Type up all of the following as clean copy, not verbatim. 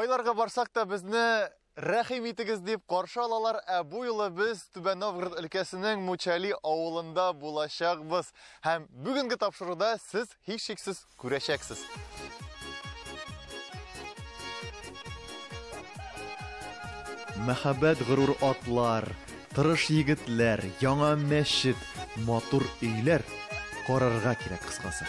Кайларга барсак та безне рәхим итегез дип каршы алалар, ә бу юлы без Түбән Новгород өлкәсенең Мучали авылында булачакбыз. Һәм бүгенге тапшыруда сез һичшиксез күрәчәксез. Мәхәббәт горур атлар, тырыш егетләр, яңа мәчет, матур өйләр карарга кирәк кыскасы.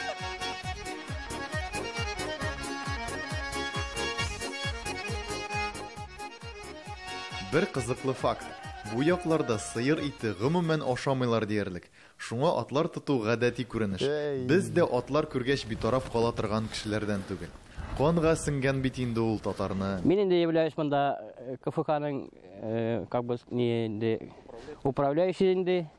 Бер кызыклы факт. Бу якларда сыер ите гомумән ашамыйлар диярлек. Шуңа атлар тоту гадәти күренеш. Без дә атлар күргәч битараф кала торган кешеләрдән түгел. Канга сеңгән бит инде ул татарны. Мин инде являюсь монда КФХның как бы не инде управляющий инде.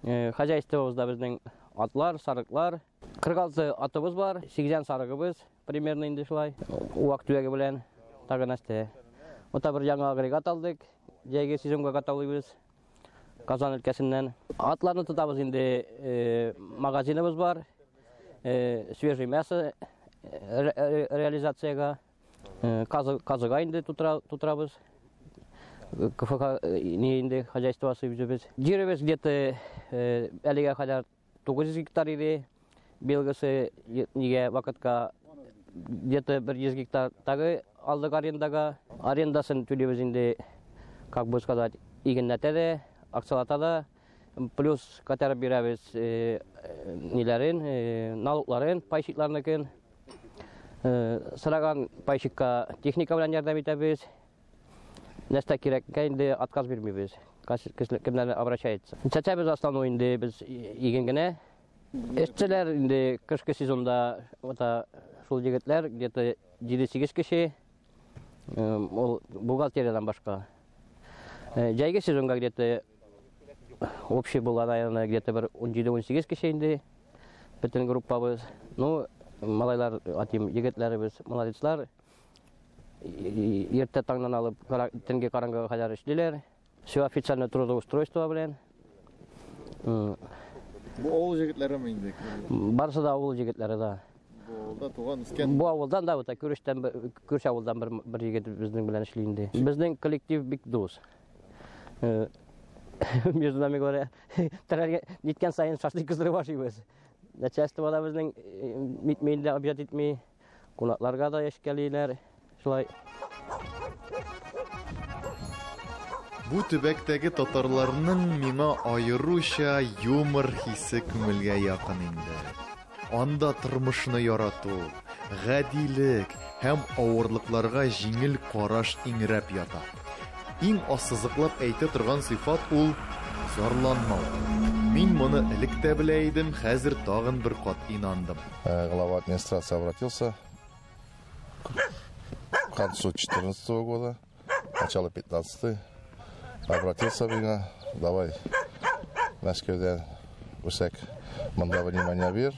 Хозяйствобызда безнең атлар, сарыклар. 46 атыбыз бар, 80 сарыгыбыз примерно инде шулай. Вак төяге белән тагы нәрсә. Ота бер яңа агрегат алдык. Җәйге сезонга готовлыйбыз. Казан өлкәсеннән. Атларны тотабыз инде, магазиныбыз бар. Свежий мясо реализациягә. Казыга инде тутырабыз. КФХ не инде хозяйствосы үзебез. Җиребез где-то әлегә кадәр 900 гектар иде. Белгесе нигә вакытка где-то бер 100 гектар тагы алдык арендага. Арендасын түлибез инде, как бы сказать, игеннәтә дә, акчалата да. Плюс кайтарып бирәбез ниләрен, налогларын, пайщикларныкын. Сораган пайщикка техника белән ярдәм итәбез. Нәрсә кирәккә инде отказ бирмибез. Кемнәр обращается. Чәчәбез основной инде без иген генә. Эшчеләр инде кышкы сезонда ота шул егетләр где-то 7-8 кеше. Ул бухгалтериядан башка. Җәйге сезонга где-то общий булган аена где-то бер 17-18 кеше инде. Бөтен группабыз. Ну, малайлар, атим, егетләребез молодецлар. Иртә таңнан алып төнге караңгыга кадәр эшлиләр. Все официально трудоустройство белән. Бу авыл егетләреме инде? Барысы да авыл егетләре, да. Бу авылда туган үскән. Бу авылдан да, вот, күршедән, күрше авылдан бер егет безнең белән эшли инде. Безнең коллектив бик дус. Между нами говоря, ниткән саен шашлык кыздырып ашыйбыз. Начальство да безнең нитми инде, обижать итми. Кунакларга да эшкәлиләр. Шулай. Бу төбәктәге татарларның миңа аеруча юмор хисе күңелгә якын инде. Анда тормышны ярату, гадилек һәм авырлыкларга җиңел караш иңрәп ята. Иң ассызыклап әйтә торган сыйфат ул зарланмау. Мин моны элек тә белә идем, хәзер тагын бер кат инандым. Глава администрации обратился к концу 2014 года, начало 15 обратился миңа, давай Мәскәүдән үсәк монда внимание бир,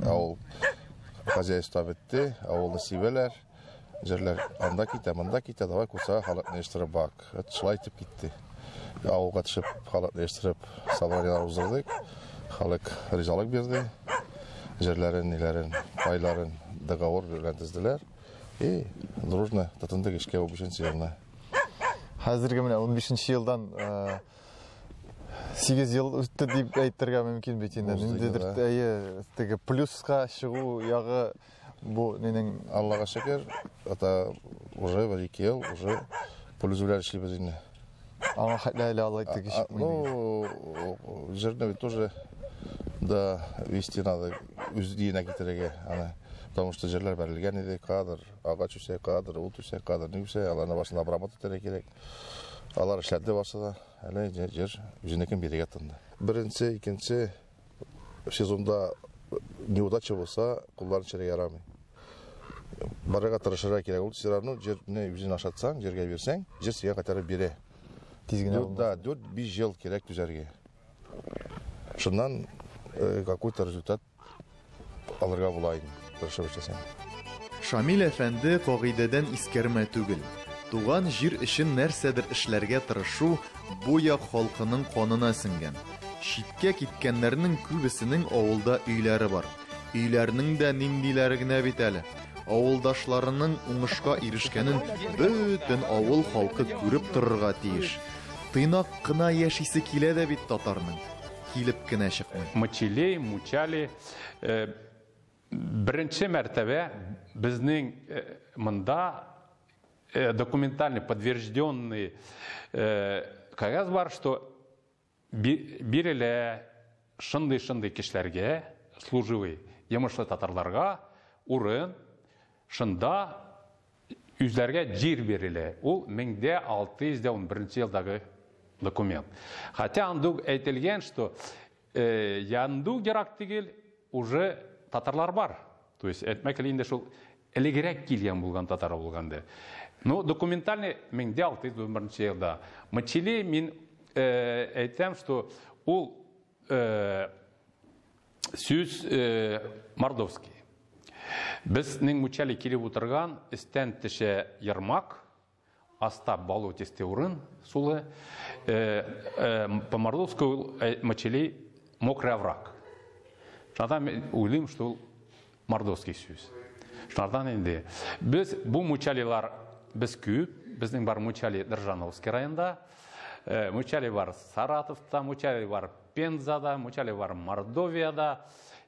авыл хозяйство бетте, авылны сибәләр, җирләр анда китә, монда китә, давай Курсага халыкны җыештырып бак. Вот шулай итеп китте. Авылга төшеп, халыкны җыештырып собраниелар уздырдык. Халык ризалык бирде. Җирләрен, ниләрен, пайларын договор белән төзделәр. И дружно тотындык эшкә 15 елны. Хәзерге менә 15 елдан 8 ел үтте дип әйтергә мөмкин бит инде. Ниндидер әйе, теге плюска чыгу ягы бу нинең. Аллага шөкер, это уже бер 2 ел уже плюс белән эшлибез инде. Аңа хәтле әле алай теге чыкмый. Ну, җирне бит тоже да вести надо, үз дигенә китерергә аны. Потому что җирләр бәрелгән иде, кадр, агач үсә, кадр, ут үсә, кадр ни үсә, аларны башында обработать итәргә кирәк. Алар эшләде барсы да, әле җир үзенекен бирергә тотынды. Беренче, икенче сезонда неудача булса, кулларын эчәргә ярамый. Барырга тырышырга кирәк. Ул все равно җирне үзен ашатсаң, җиргә бирсәң, җир сиңа кайтарып бирә. Тиз генә булмас. Да, 4-5 ел кирәк түзәргә. Шуннан какой-то результат алырга була инде, тырышып эшләсәң. Шамил әфәнде кагыйдәдән искәрмә түгел. Туган җир өчен нәрсәдер эшләргә тырышу бу як халкының канына сеңгән. Читкә киткәннәрнең күбесенең авылда өйләре бар. Өйләрнең дә ниндиләре генә бит әле. Авылдашларының уңышка ирешкәнен бөтен авыл халкы күреп торырга тиеш. Тыйнак кына яшисе килә дә бит татарның. Килеп кенә чыкмый. Мочилей, мучали. Беренче мәртәбә безнең монда документально подтвержденный кәгазь бар, что бирелә шундый-шундый кешеләргә, служивый, йомышлы татарларга урын, шунда үзләргә җир бирелә. Ул 1611 елдагы документ. Хотя анда әйтелгән, что янду ерак түгел, уже татарлар бар. То есть әйтмәк инде шул элегрәк килгән булган татар булган ди. Но документальный 1611 елда. Мочилей мин әйтәм, что ул сүз мордовский. Безнең Мучали килеп утырган өстән төшә Ермак, аста болотистый урын сулы. По мордовскому Мочилей мокрый овраг. Шунда мин уйлыйм, что ул мордовский сүз. Шунардан инде без бу мучалилар без күп, безнең бар Мучали Држановский районында, Мучали бар Саратовта, Мучали бар Пензада, Мучали бар Мордовияда,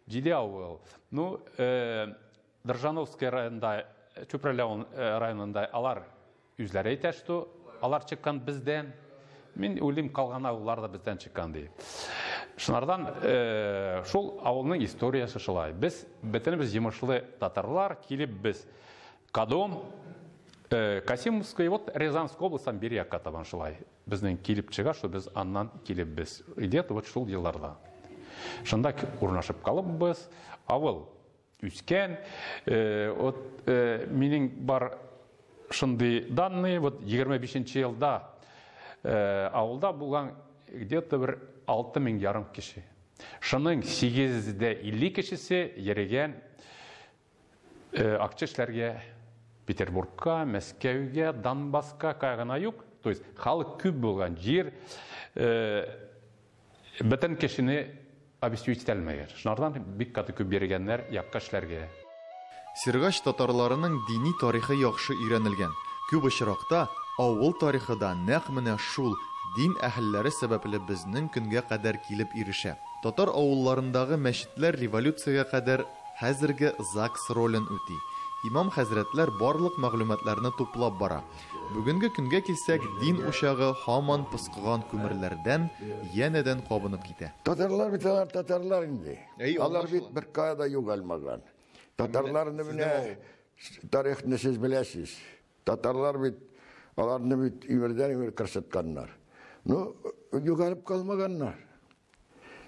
җиде авыл. Ну, Држановский районында, Чүпрәле районында алар үзләре әйтә, что алар чыккан бездән. Мин уйлыйм, калган авыллар да бездән чыккан ди. Шунардан шул авылның историясе шулай. Без бөтенебез йомышлы татарлар, килеп без Кадом, Касимовский, вот Рязанская областьтан бер якка табан шулай. Безнең килеп чыга, что без аннан килеп без. Где-то вот шул елларда. Шунда урнашып калып без, авыл үскән. Вот минем бар шундый данные, вот 25 елда авылда булган где-то бер 6500 кеше. Шуның 850 кешесе йөрегән акча эшләргә Петербургка, Мәскәүгә, Донбасска, кая гына юк. То есть халык күп булган җир бөтен кешене обеспечить итәлмәгән. Шунардан бик каты күп биргәннәр якка эшләргә. Сергач татарларының дини тарихы яхшы өйрәнелгән. Күп очракта авыл тарихы да нәкъ менә шул дин әһелләре сәбәпле безнең көнгә кадәр килеп ирешә. Татар авылларындагы мәчетләр революциягә кадәр хәзерге ЗАГС ролен үти. Имам хәзрәтләр барлык мәгълүматларны туплап бара. Бүгенге көнгә килсәк, дин учагы һаман пыскыган күмерләрдән янәдән кабынып китә. Татарлар бит алар татарлар инде. Алар бит бер кая да югалмаган. Татарларны менә тарихны сез беләсез. Татарлар бит аларны бит өмердән өмер кырсытканнар. Ну, югалып калмаганнар.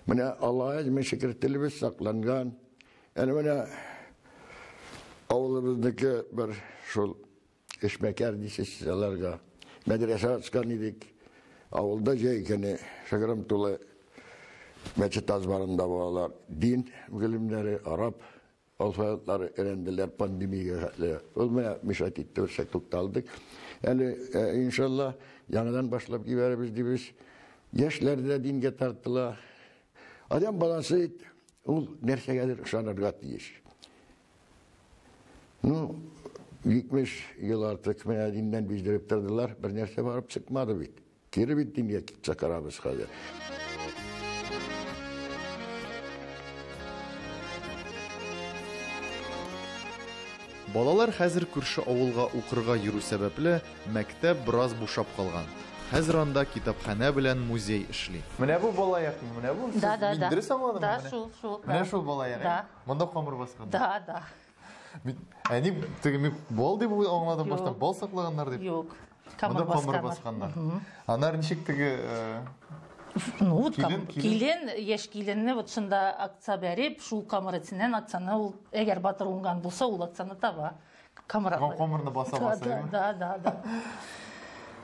Менә Аллаһ мең шөкер телебез сакланган. Әле менә авылыбызныкы бер шул эшмәкәр дисез аларга. Мәдрәсә ачкан идек. Авылда җәй көне шыгрым тулы мәчет азбарында балалар дин гыйлемнәре, араб алфавитлары өйрәнделәр пандемиягә хәтле. Ул менә мешать итте, бер тукталдык. Әле иншалла яңадан башлап җибәрәбез дибез. Яшьләр дә дингә тартыла. Адәм баласы ул нәрсәгәдер ышанырга тиеш. Ну, 70 ел артык менә диннән биздереп тордылар, бер нәрсә барып чыкмады бит. Кире бит дингә чакырабыз хәзер. Балалар хәзер күрше авылга укырга йөрү сәбәпле, мәктәп бераз бушап калган. Хәзер анда китапханә белән музей эшли. Менә бу балаякмы? Менә бу? Да, да, да. Мин дөрес аңладыммы? Да, шул, шул. Менә шул балаяк. Да. Монда камыр баскан. Да, да. Әни, теге мин бал дип аңладым баштан, бал саклаганнар дип. Юк. Монда камыр басканнар. Анар ничек теге Ну, вот килен, яшь киленне вот шунда акча бәреп, шул камыр эченнән акчаны ул әгәр батыр уңган булса, ул акчаны таба. Камыр. Камырны баса баса. Да, да, да.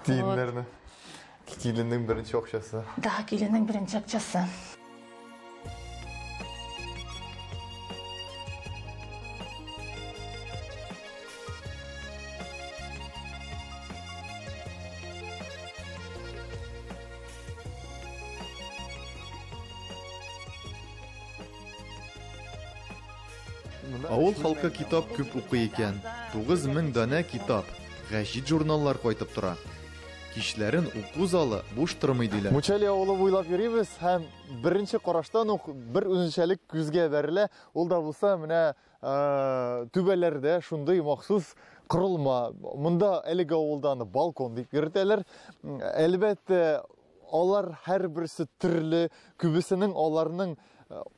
Тиеннәрне. Киленнең беренче акчасы. Да, киленнең беренче акчасы. Авыл халкы китап күп укый икән. 9000 данә китап, гәҗит-журналлар кайтып тора. Кичләрен уку залы буш тормый диләр. Мучали авылы буйлап йөрибез һәм беренче караштан ук бер үзенчәлек күзгә бәрелә. Ул да булса менә түбәләрдә шундый махсус корылма. Монда әлеге авылда аны балкон дип йөртәләр. Әлбәттә, алар һәрберсе төрле, күбесенең аларның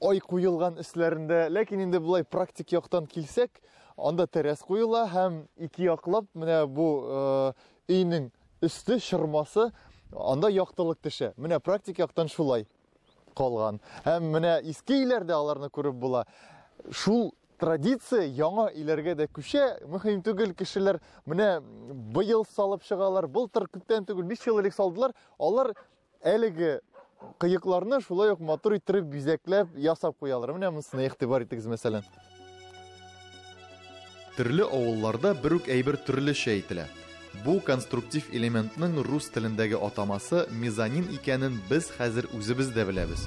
ай куелган өсләрендә. Ләкин инде болай практик яктан килсәк, анда тәрәз куела һәм ике яклап менә бу өйнең өсте, чормасы, анда яктылык төшә. Менә практик яктан шулай калган. Һәм менә иске өйләрдә аларны күреп була. Шул традиция яңа өйләргә дә күчә. Мөһим түгел, кешеләр менә быел салып чыгалар, былтыр күптән түгел, 5 ел элек салдылар. Алар әлеге кыекларны шулай ук матур иттереп бизәкләп ясап куялар. Менә монысына игътибар итегез, мәсәлән. Төрле авылларда бер үк әйбер төрлечә әйтелә. Бу конструктив элементның рус телендәге атамасы мезонин икәнен без хәзер үзебез дә беләбез.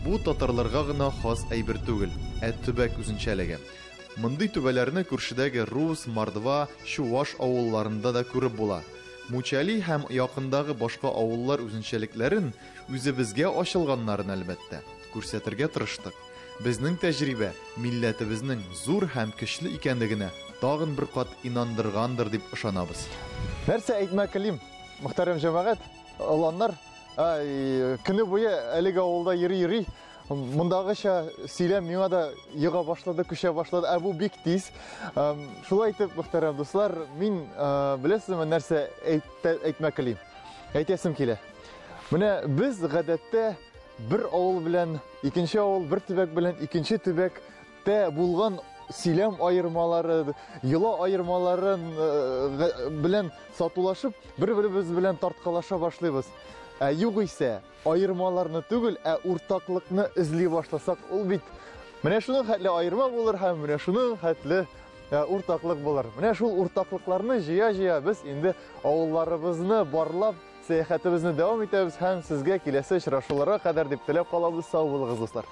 Бу татарларга гына хас әйбер түгел, ә төбәк үзенчәлеге. Мондый түбәләрне күршедәге рус, мордва, чуваш авылларында да күреп була. Мучали һәм якындагы башка авыллар үзенчәлекләрен, үзебезгә ачылганнарын, әлбәттә, күрсәтергә тырыштык. Безнең тәҗрибә милләтебезнең зур һәм көчле икәнлегенә тагын бер кат инандыргандыр дип ышанабыз. Нәрсә әйтмәк телим, мөхтәрәм җәмәгать, оланнар, көне буе әлеге авылда йөри-йөри, мондагыча сөйләм миңа да йога башлады, күчә башлады, ә бу бик тиз. Шулай итеп, мөхтәрәм дуслар, мин беләсезме нәрсә әйтмәк телим? Әйтәсем килә. Менә без гадәттә бер авыл белән икенче авыл, бер төбәк белән икенче төбәктә булган сөйләм аермалары, йола аермаларын белән сатулашып, бер-беребез белән тарткалаша башлыйбыз. Ә югыйсә, аермаларны түгел, ә уртаклыкны эзли башласак, ул бит менә шуның хәтле аерма булыр һәм менә шуның хәтле уртаклык булыр. Менә шул уртаклыкларны җыя-җыя без инде авылларыбызны барлап, сәяхәтебезне дәвам итәбез һәм сезгә киләсе очрашуларга кадәр дип теләп калабыз. Сау булыгыз, дуслар.